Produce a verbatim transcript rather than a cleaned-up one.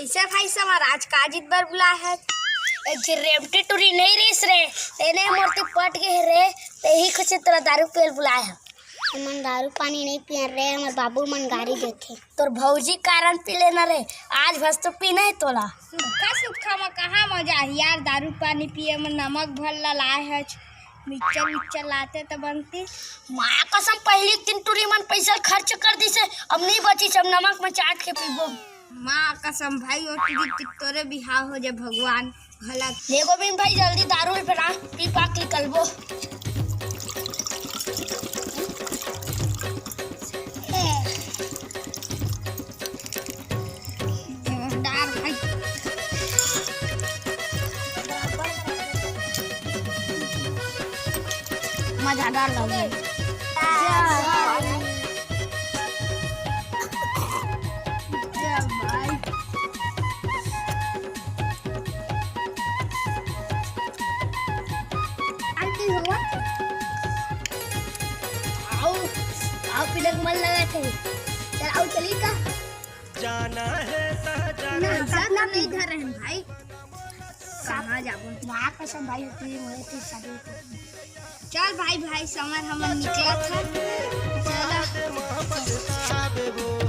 कइसे भाई समर, आज का जिद बर बुलाए हे? एक झी रेवटी टूरी नइ रिहिस रे, तेने मोर ती पट गे रे, तेही खुशी तोला दारू पिए ल बुलाए हे। हमन दारू पानी नइ पियन रे, हमर बाबू मन गारी देथे। तोर भौजी कारण पी लेना रे, आज भस तो पीना हे तोला। सुक्खा सुक्खा म कहाँ मजा आही यार, दारू पानी पिए म नमक भर ला लाए हच, मिक्सचर विक्सचर लाते त बनती। माँ कसम, पहिली दिन टूरी मन पैसा खर्च कर दिसे, अब नइ बचिस, अब नमक म चाट के पीबो। माँ कसम भाई, ओ टूरी ती तोरे बिहाव हो जाए भगवान। घलक। ले गोविंद भाई, जल्दी दारू ल बना, पी पाक निकलबो। जोरदार भाई। मजेदार लगे। जा भाई। आंटी हो, आओ, आओ, पिलक मन लगा थे। चल, आओ, चली का? जाना है तो जाना ना, है। सपना नहीं धर रहे हैं भाई। कहाँ जाबो? माँ कसम भाई, होती है, होती है, शादी होती है। चल भाई, भाई, समर हमन निकलत हन। चल।